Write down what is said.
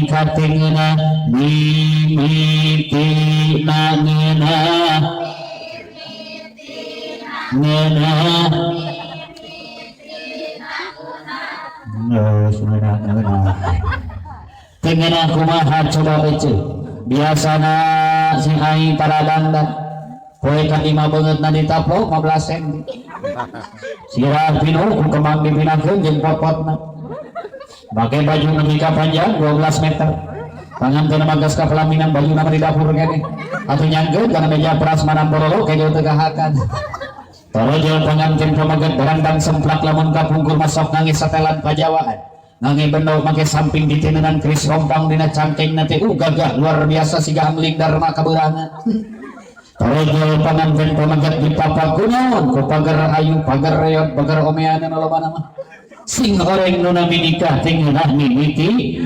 Nikah teh ngeunah mimitina ngeunah ngeunah. Geus ngeunah ngeunah. Teu ngeunah kumaha coba ece? Biasana si aing paradangdan. Poe kalima beungeutna ditaplok 15 sen. Sirah pinuh ku kembang dipinahkeun jeung pot-potna. Make baju nepi ka panjang 12 meter. Panganten mah geus ka pelaminan, bajuna mah di dapur keneh. Atuh nyangkeun kana meja prasmanan borolo kejo teu kahakan. Torojol panganten pameget barandang semplak, lamun kapungkur masok nangis satelan pajawaan. Ngange bendo make samping diteneunan keris rompang dina cangkeng teh, gagah luar biasa siga Angling Dharma kabeurangan. Torojol panganten pameget dipapak kunaon ku pagar ayu, pagar reot, pagar omeana, loba mah. Sing horeng nu nami nikah teh ngeunah mimiti.